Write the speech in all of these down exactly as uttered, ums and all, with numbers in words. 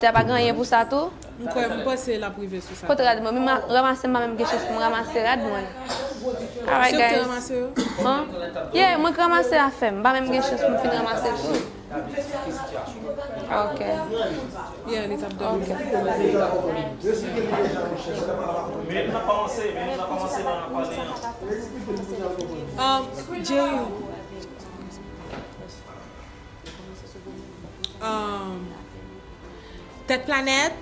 Sa pa gen anyen pou sa tou? M kwè, m panse l ap rive sou sa. Kote rad mwen? Menm ranmase m pa menm gen chans pou m ranmase rad mwen. Alright, guys. Se ou ki te ranmase yo? Hein? Yeah, mwen k ranmase afè m. M pa menm gen chans pou m fin ranmase tou. Ok. Yeah, li t ap dòmi. Ok. Men nou pa kòmanse, men nou pa kòmanse nan pale an. Um, Jerry. Um, Tèt Planèt.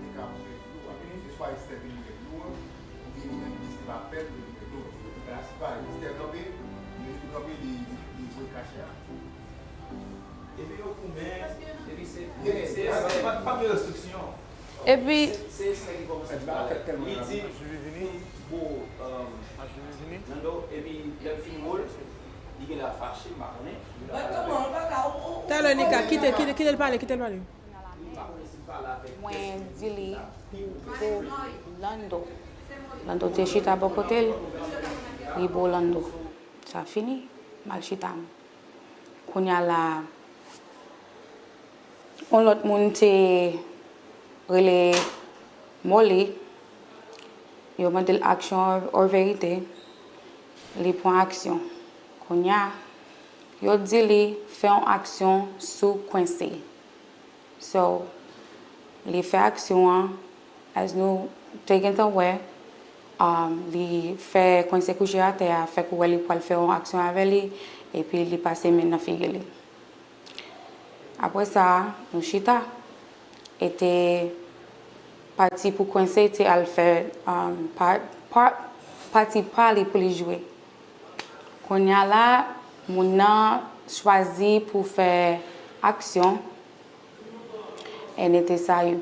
Li ka moute dlo a. Se swa Esther vin moute dlo a, oubyen li menm li se pa pèp li moute dlo a. Paske si pa Esther kanpe, li tou kanpe, li, li voye krache a. Epi yo goumen, epi se, se, se, pa, pa gen restriksyon. Epi se, se Esther ki kòmanse pale. Li di, pou, um, Nando, epi lè l fin wo l, li genlè fache, m pa konnen. Talè Nika, kite, kite, kite l pale, kite l pale. Mwen di li pou Lando. Lando te chita bò kote l, li pou Lando. Sa fini, m al chita m. Kounye a la, yon lòt moun te rele Molly, yo mande l aksyon or verite, li pran aksyon. Kounye a, yo di li fè yon aksyon sou Quincy. So, li fè aksyon an, as nou te gentan wè, um, li fè Quincy kouche atè a, fèk ou wè li pral fè yon aksyon avè li, epi li pase men nan figi li. Apre sa, nou chita. E te pati pou Quincy te al fè, um, pa, pa, pati pa li pou li jwe. Kounye a la, moun nan chwazi pou fè aksyon, e nete Sayou.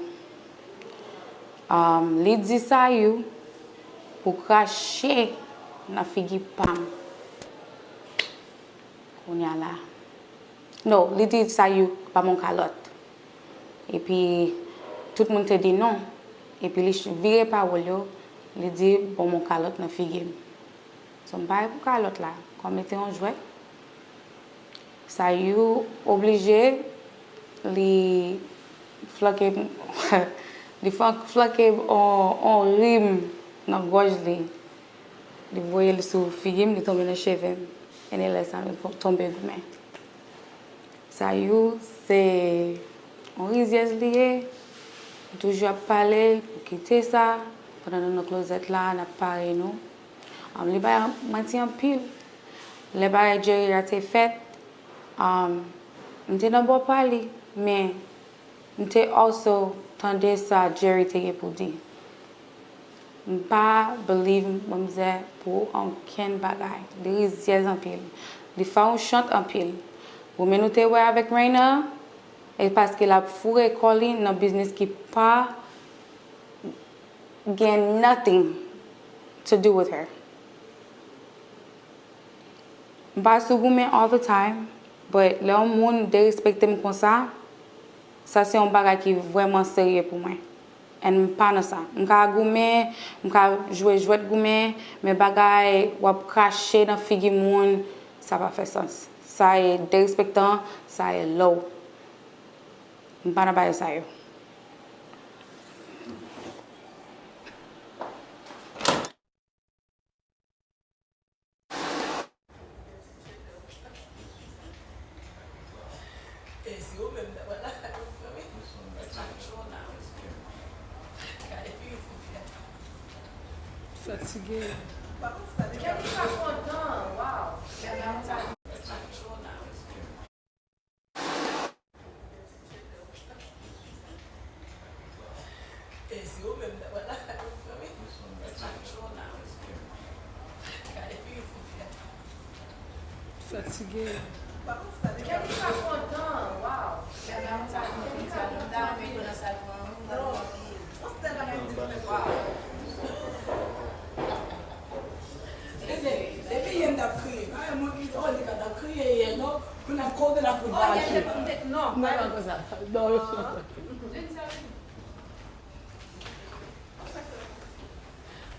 Um, li di Sayou pou krache nan figi pa m. Kounye a la. No, li di Sayou ba m yon kalòt. Epi, tout moun te di non. Epi, li ch-, vire pawòl yo, li di, bon, m yon kalòt nan figi m. So, m pare pou kalòt la. Kòm li te yon jwèt, Sayou oblije, li flanke, li flan-, flanke on, on rim nan gòj li. Li voye l sou figi m, li tonbe nan cheve m. E lè sa, nou tonbe goumen. Sayou, se yon rizyèz li ye. Li toujou ap pale l pou kite sa. Pandan nou nan klozèt la, n ap pare nou. Um, li bay manti anpil. Lè bagay Jerry a te fèt, um, m te nan bò pa li, men m te also tande sa Jerry te gen pou di. M pa believe manmzè pou okenn bagay. Li rizyèz anpil. Li fawouchant anpil. Goumen nou te wè avèk Reina, e paske l ap foure kò li nan biznis ki pa gen nothing to do with her. M pa sou goumen all the time, but lè yon moun derespekte m konsa, sa se yon bagay ki vrèman serye pou mwen. And m pa nan sa. M ka goumen, m ka jwe jwèt goumen, men bagay w ap krache nan figi moun, sa pa fè sans. Sa e derespektan, sa e low. M pa nan bagay sa yo. Fatige. Fatige. Depi yè m t ap kriye, pa wè mwen ki, oh, li pa t ap kriye yè, non. Pou n ap kote la pou n pa achte. Non, non, konsa. Non, yo.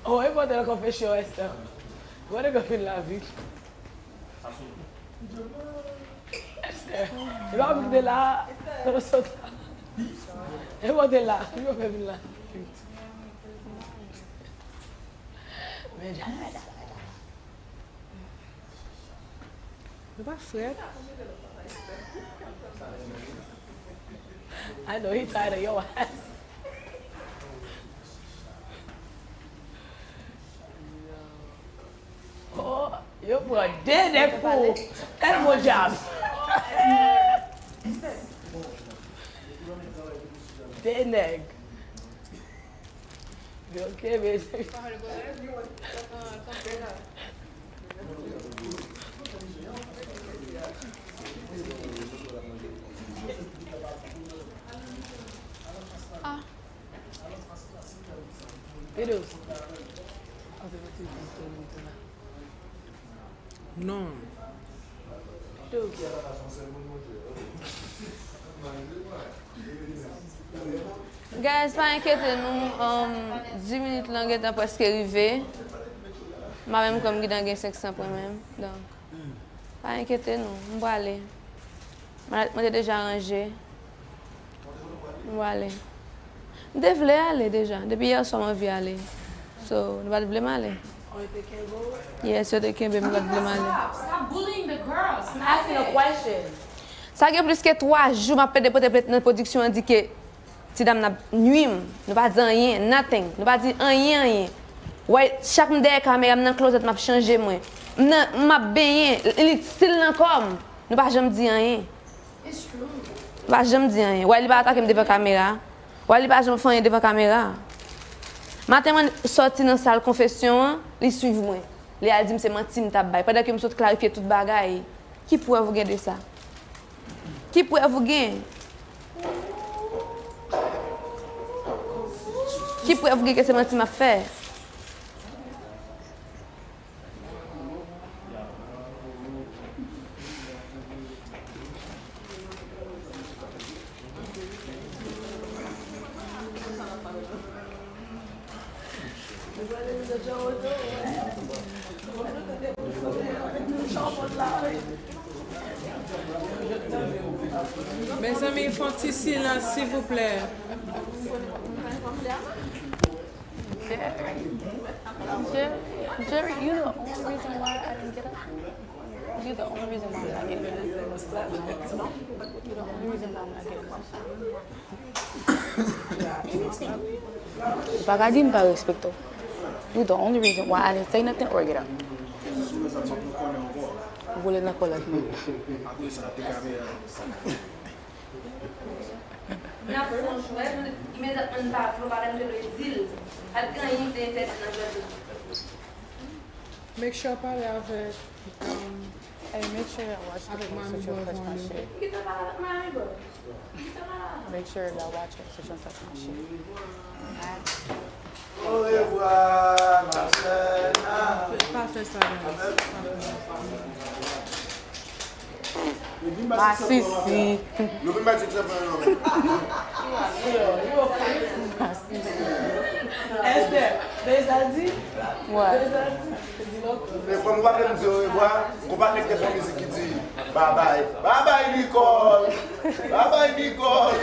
Oh, e pote nan konfesyon, Esther. Wè nèg yo fin lavi. Esther, e pa pou kite la. Sot la. E pote la. Yo fè vin la. Men, Nou pa frèt? I know he tired of your ass. Oh, yo pran de nèg pou ou. Fè bon djab. De nèg. Ok, baby. Ah. Videos. Non. Guys, pa enkyete nou, um, dis minit lan gentan prèske rive. M pa menm kwè m gentan gen senk san pwen menm. Donk, pa enkyete nou, m prale. Malèt mwen te deja ranje. M prale. M te vle ale deja. Depi yè swa m anvi ale. So, nou pa t vle m ale. Oh, yo te kenbe w? Yes, yo te kenbe m, yo pa t vle m ale. Stop, stop bullying the girls. I'm asking a question. Sa gen plis ke twa jou m ap plede pote plent nan pwodiksyon an di ke ti dam nan ap nwi m. Nou pa di anyen, nothing. Nou pa di anyen, anyen. Wè, chak m dèyè kamera, m nan klozèt, m ap chanje mwen. M nan, m ap benyen, li still nan kò m. Nou pa janm di anyen. It's true. Li pa janm di anyen. Wè, li pa atake m devan kamera. Wè, li pa janm fè anyen devan kamera. Maten mwen sòti nan sal konfesyon an, li swiv mwen. Li al di m se manti m t ap bay. Pandan ke m sot klarifye tout bagay. Ki prèv ou gen de sa? Ki prèv ou gen? Ki prèv ou gen ke se manti m ap fè? Mezanmi, fè yon ti silans, silvouplè. Jerry, Jerry, Jerry, you the only reason why I didn't get up. You the only reason why I'm not getting up. You the only reason why I'm not getting up. Ou pa ka di m pa respekte w. You the only reason why I didn't say nothing or get up. Ou vole nan kòlèt mwen. N ap fè yon jwèt, nou, imedyatman n pa vle, w pa konn ke nou di l. Pa t gen anyen ki te entèdi nan jwèt la. Make sure pale avèk, um, Hey, make sure y'all watch the clip so she don't touch my shit. M gentan pale avèk Mami Boy. M gentan pale avè l. Make sure y'all watch it so she don't touch my shit. Orevwa, ma sè. Pa fè sa, guys. Pa fè sa. Masisi. Nou vin bay ti chanpay non. Esther, Bezaldi? What? Bezaldi? Men kòm ou pa vle m di orevwa, gon patnè ki te fè yon mizik ki di babay. Babay, Nicole! Babay, Nicole!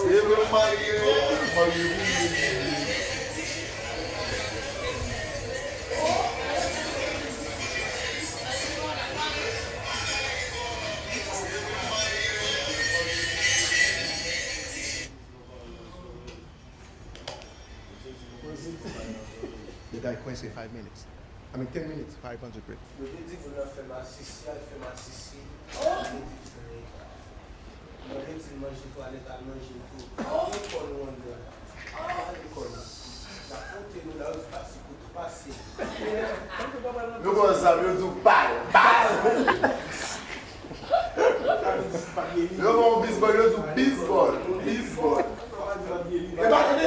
Se vre, m marye, m marye pou li. The guy kwense five minutes. I mean, ten minutes, five hundred quid. Yo te di moun nan fè masisi, al fè masisi. Yo te di fè. Mwen, yo di manje twalèt, al manje tou. Pale kò nou anndan. Pale kò nou. N ap monte nou la, yo di pase kote, pase. Yo pran zam, yo di w bal, bal. Yo pran yon bisbòl, yo di w bisbòl, bisbòl. E pa tande,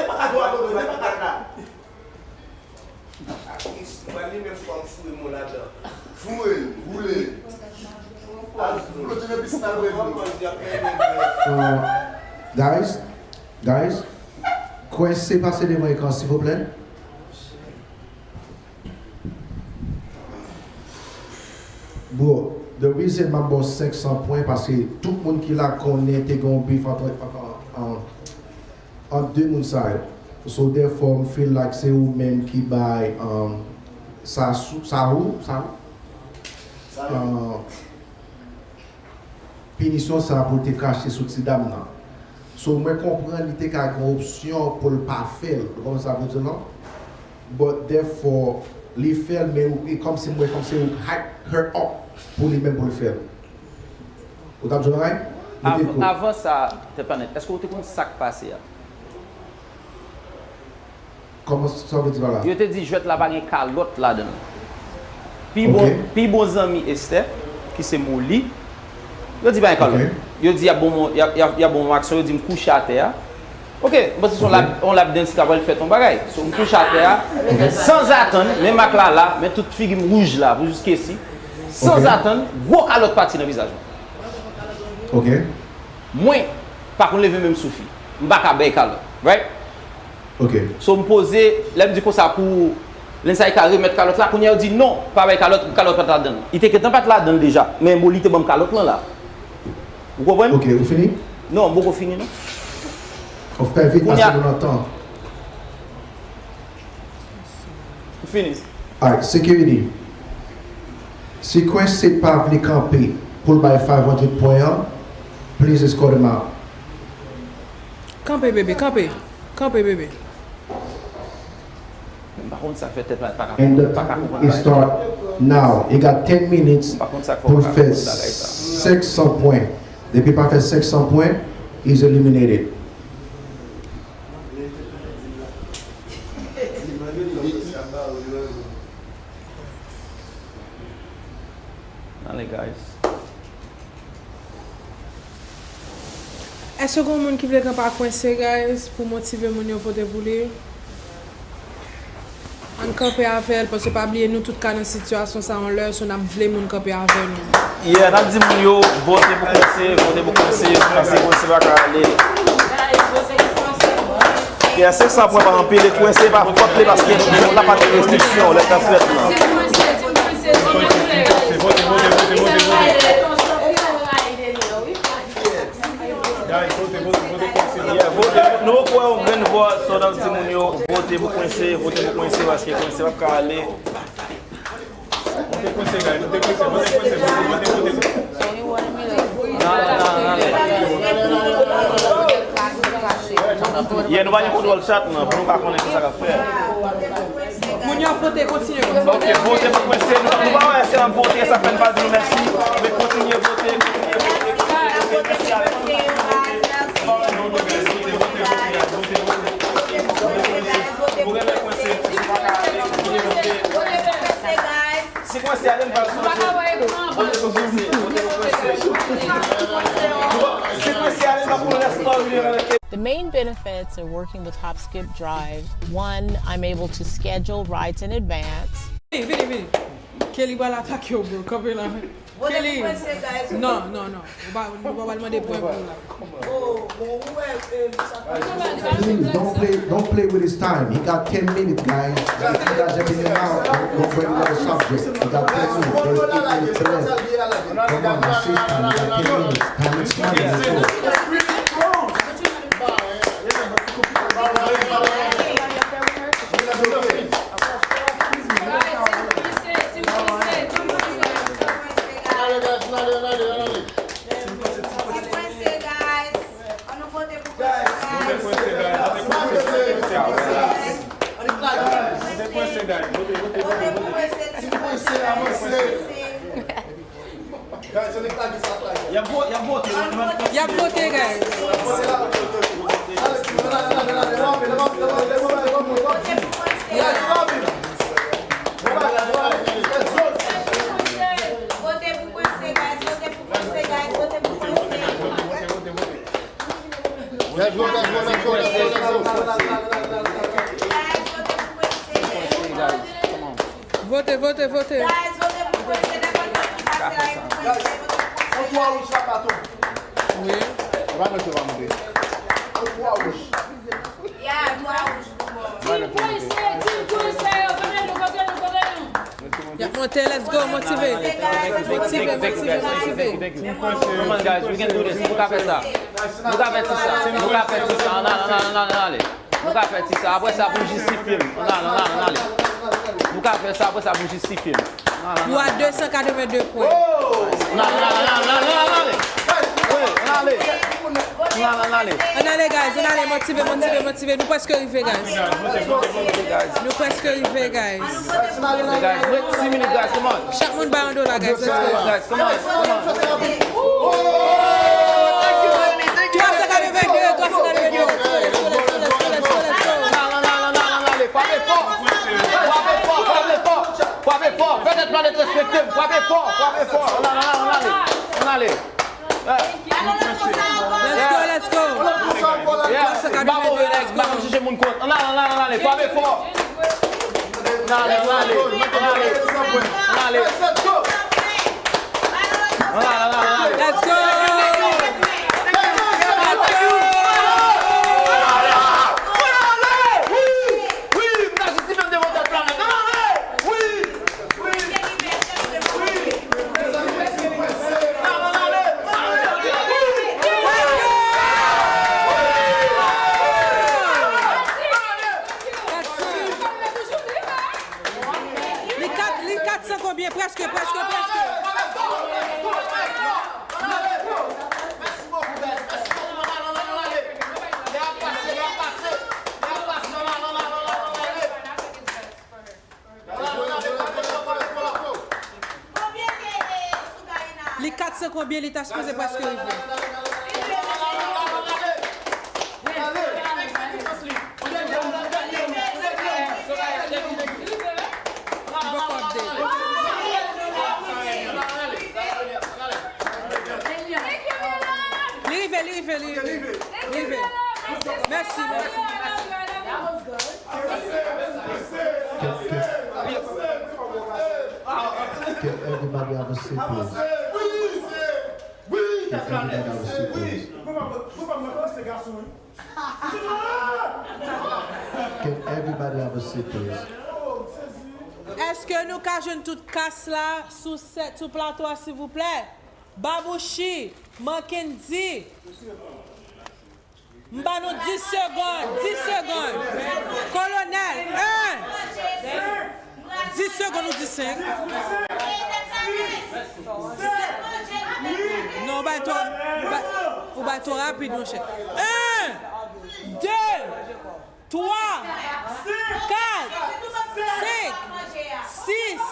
Uh, guys, guys, Kwense pase devan ekran, silvouplè. Bro, the reason m ap ba w senk san pwen, paske tout moun ki la konnen te gen yon beef ant, ant, ant, ant de moun sa yo. So, therefore, m feel like se ou menm ki bay, um, sa sou, sa ou, sa ou? Uh, pinisyon sa pou l te krache sou ti dam nan. So, mwen konprann li te ka gen opsyon pou l pa fè l. Ou konprann sa m vle di w lan? But therefore, li fè l, men ou, e kòmsi mwen, kòmsi ou hype her up pou li menm pou l fè l. Ou t ap jwenn ray? Mete Avan, kou. Avan sa, Tèt Planèt, èske w te konn sa k pase a? Kòman sa w vle di pa la? Yo te di jwèt la pa gen kalòt ladan l. Pi bon, Ok. Pi bon zanmi Esther, ki se Molly, yo di pa gen kalòt. Ok. Yo di y ap bon mwen, y ap, y ap, y ap bon mwen aksyon, yo di m kouche atè a. Ok, m panse se yon Ok. lap, yon lap dance ki ap pral fèt yon bagay. So, m kouche atè a, Ok. Sanzatann, men mak la la, men tout figi m wouj la, pou jiskesi. Sanzatann, gwo kalòt pati nan vizaj mwen. Ok. Mwen, pa konn leve menm sou fi. M pa ka bay kalòt, right? Ok. So, m poze, lè m di konsa pou Lensay ka remèt kalòt la, kounye a yo di non, pa bay kalòt, kalòt pa t ladan l. Li te gentan pa t ladan l deja, men Molly te ban m kalòt lan la. Ou konprann? Ok, ou fini? Non, m poko fini non. Ou fè vit Kounye a paske nou nan tan. M fini. Alright, security. Si Kwense pa vle kanpe pou l bay five hundred pwen an, please escort him out. Kanpe, bebe, kanpe. Kanpe, bebe. M pa konn sa k fè Tèt Planèt pa ka, And the pa ka time konprann is bagay sa. Start now. You got ten minutes M pa konn sa k fè pou l pa ka fè konprann bagay sa. Senk san pwen. Depi l pa fè senk san pwen, he's eliminated. Ale, guys. Èske gen moun ki vle kanpe ak Kwense, guys, pou motive moun yo vote pou li? Ann kanpe avè l, paske pa bliye nou tout ka nan sitiyasyon sa yon lè, so n ap vle moun kanpe avè nou. Yeah, n ap di moun yo, vote pou Kwense, vote pou Kwense, paske Kwense pa ka ale. Yeah, senk san pwen pa anpil, e Kwense pa fòt li, paske vòt la pa t gen restriksyon, lè l t ap fèt lan. Guys, vote, vote, vote, vote, vote. Yeah, vote. Nou kwè yon grenn vòt, so n ap di moun yo, vote pou Kwense, vote pou Kwense, paske Kwense p ap ka ale. Vote Kwense, guys, vote Kwense, vote Kwense, vote, vote, vote. Nan, nan, nan, nan. Yeah, nou pa gen kontwòl chat lan, pou nou pa konnen kisa k ap fèt. Moun yo ap vote, kontinye konsa. Ok, vote pou Kwense. Nou, nou pa wè si n ap vote, sa fè n pa di nou mèsi. Men kontinye vote, kontinye vote, kontinye vote. Mèsi avèk nou. Vote pou Kwense. Si Kwense ale, n pral sou. Vote pou Kwense. Vote pou Kwense. Si Kwense ale, n pral pou lè story. The main benefits of working with Hopskip Drive, one, I'm able to schedule rides in advance. Vini, vini, vini. Kelly pral atake w, bro. Kanpe la. Vote Kelly. Pou Kwense, guys. Non, non, non. Ou pa, nou pa pral mande pwen pou ou la. Oh, bon, ou wè, eh, sa pa Please, don't play, don't play with his time. He got ten minutes, guys. If you guys are being loud, don't, don't bring another subject. He got ten minutes. There's eight minutes left. Come on, it's his time. He got ten minutes. Time is money. Let's go. Ann nou vote pou Kwense, guys. Vote pou Kwense, guys. Vote pou Kwense. Guys, ann lage sa, guys. Y ap vo-, y ap vote. Y ap vote, guys. Vote pou Kwense, guys. Vote pou Kwense, guys. Vote pou Kwense. Let's go, let's go, let's go, let's go, let's go. Vote, vote, vote. Guys, vote pou Kwense, nenpòt moun ki pase la, pou Kwense, vote pou Kwense. Wi. Team Kwen se, Team Kwen se, yo, kote nou, kote nou, kote nou? Y ap monte, let's go, motive. Motive, motive, motive. Come on, guys, we can do this. Nou ka fè sa. Nou ka fè ti sa. Nou ka fè ti sa. Ann ale, ann ale, ann ale, ann ale. Nou ka fè ti sa. Apre sa, pou jistifye m. Ann ale, ann ale, ann ale. Nou ka fè sa. Apre sa, pou jistifye m. Nou a de san katreven de pwen. Ann ale, ann ale, ann ale, ann ale. Wi, ann ale. Ann ale, ann ale. Ann ale, guys, ann ale, motive, motive, motive. Nou prèske rive, guys. Nou prèske rive, guys. Guys, ret sis minit, guys, come on. Chak moun bay yon dola, guys. Let's go. Guys, come on, come on. Twa san katreven de, twa san katreven de. Let's go, let's go, let's go, let's go, let's go, let's go. Ann ale, ann ale, ann ale, ann ale. Frape fò. Frape fò, frape fò. Frape fò. Fè tèt planèt respekte m. Frape fò, frape fò. Ann ale, ann ale, ann ale. Ann ale. Let's go, let's go. Yeah. M pa move, nèg, m pa konn chèche moun kont. Ann ale, ann ale, ann ale. Frape fò. Ann ale, ann ale, ann ale. Ann ale. Ann ale, ann ale, ann ale. Let's go. Let's go. Wi, m ta jistifye m devan tèt planèt. Ann ale. Wi. Li kat, li kat san konbyen? Prèske, prèske, prèske. Li kat san konbyen, li ta sipoze prèske rive. Li poko update. Li rive, li rive, li rive. Li rive. Mèsi, mèsi. Can, can, can everybody have a seat, please? Can everybody have a seat, please? Can everybody have a seat, please? Èske nou ka jwenn tout kas la sou sèt, sou plato a, silvouplè? Babouchi, Mackendy. M ba nou dis segonn, dis segonn. Kolonèl, en. Dis segonn ou di senk? Non, ou bay twò, ou bay, ou bay twò rapid, monchè. En, de, twa, kat, senk, sis,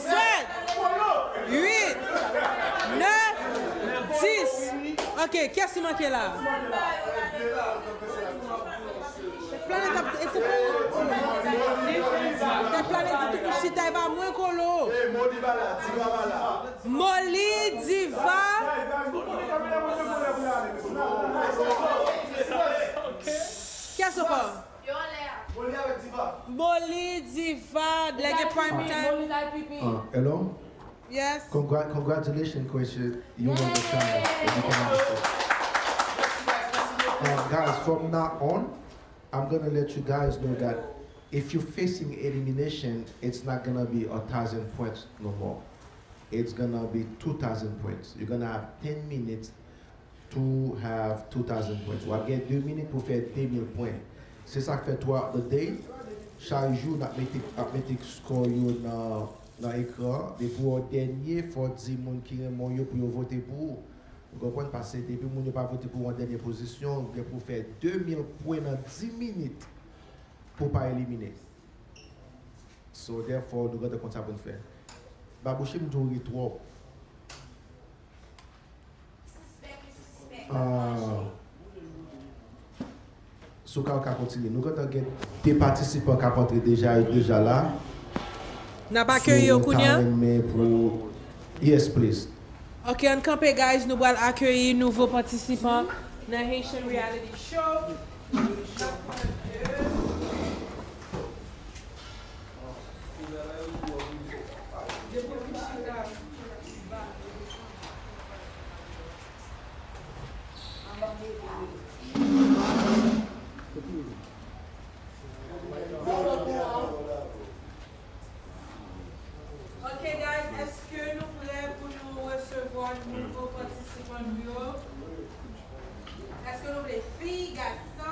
sèt, uit, nèf, dis. Ok, kiyès ki manke la? Planèt ap, e te, te Planèt di tou, chita e ba mwen, Kolo. Moli, Diva. Kiyès ankò? Moli, Diva, lè gen prime time. Ah, hello? Yes. Congrat-, congratulations, Quench. You won the challenge. And you can have a seat. Uh, guys, from now on, I'm gonna let you guys know that if you're facing elimination, it's not gonna be a thousand points no more. It's gonna be two thousand points. You're gonna have ten minutes to have two thousand points. W ap gen de minit pou fè de mil pwen. Se sa k fè throughout the day, chak jou n ap mete, ap mete score yo nan, nan ekran an. Depi w dènye, fò w di moun ki renmen w yo pou yo vote pou ou. Ou konprann? Paske depi moun yo pa vote pou ou an dènye pozisyon, ou gen pou w fè de mil pwen nan dis minit pou w pa elimine. So, therefore, nou gentan konn sa pou n fè. Babouchi, m di w ri twòp. Ah, si w ka, w ka kontinye. Nou gentan gen de patisipan k ap antre deja, yo deja la. N ap akeyi yo kounye a? Si w ta renmen pou, yes, please. Ok, ann kanpe, guys. Nou pral akeyi nouvo patisipan nan Haitian Reality Show. Ok, guys, èske nou prè pou nou resevwa nouvo patisipan nou yo? Èske nou vle fi, gason?